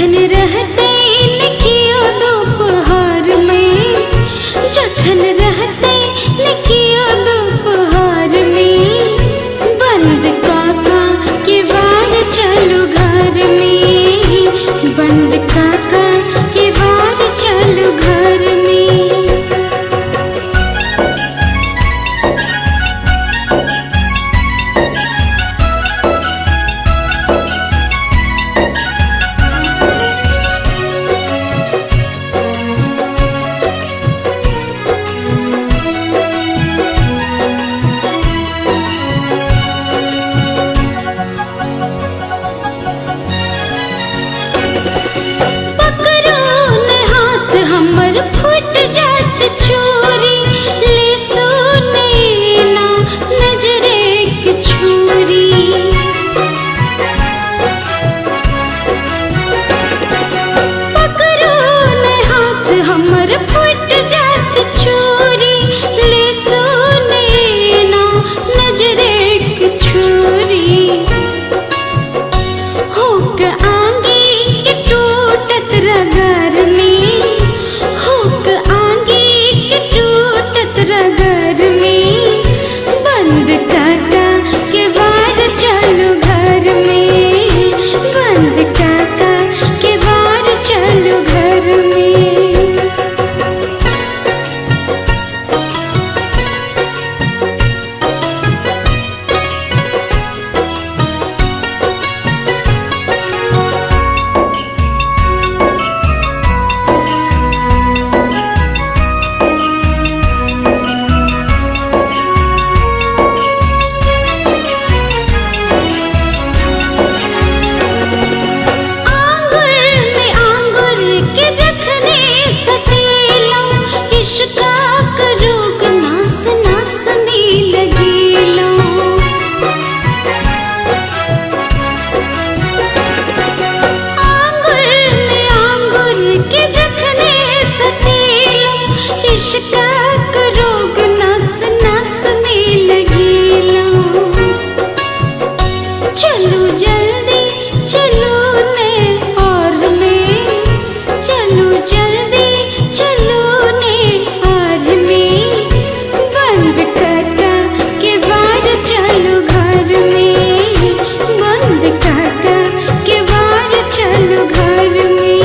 जखन रहते न कियो दोपहर में, जखन रहते न कियो दोपहर में, बंद काका के बार चलू घर में, बंद काका के बार चलू घर में। पकड़ो न हाथ हमर फूट जात चोरी, ले सुने ना नजरे के छुरी। पकड़ो न हाथ हमर फूट जात चोरी, ले सुने ना नजरे के छुरी। हुक आंगी के टूटत रगर में, हुक आंगी के टूटत रगर में, बंद काका के बार चलू घर में, बंद काका के बार चलू घर में। आंगुर में आंगुर के जखने सटेलो, इश्काक रोग नास नास में लगेलो। आंगुर में आंगुर के जखने सटेलो, इश्काक रोग नास नास में लगेलो। चलो जल्दी चलो ने और में, चलो जल्दी चलो ने और में, बंद काका के बार चलो घर में, बंद काका के बार चलो घर में।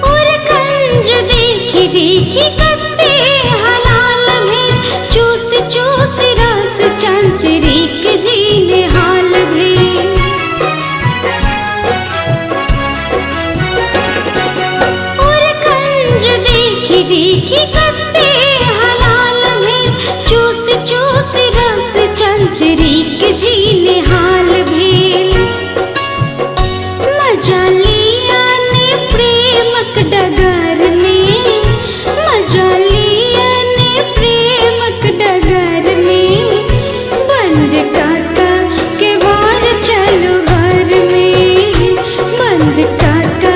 और कंज देखी देखी कत्ते हलाल में, चूस चूस रस चंचरीक जीने हाल भे। और कंज देखी देखी कत्ते हलाल में, चूस चूस रस चंचरीक जीने हाल भे। मजा लिया ने प्रेमक डगर में, मजा लिया ने प्रेमक डगर में, बंद काका के बार चलो घर में, बंद काका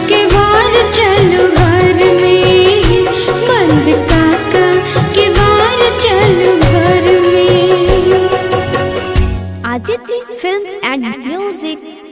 के बार चलो घर में, बंद काका के बार चलो घर में। Aditya Films and Music.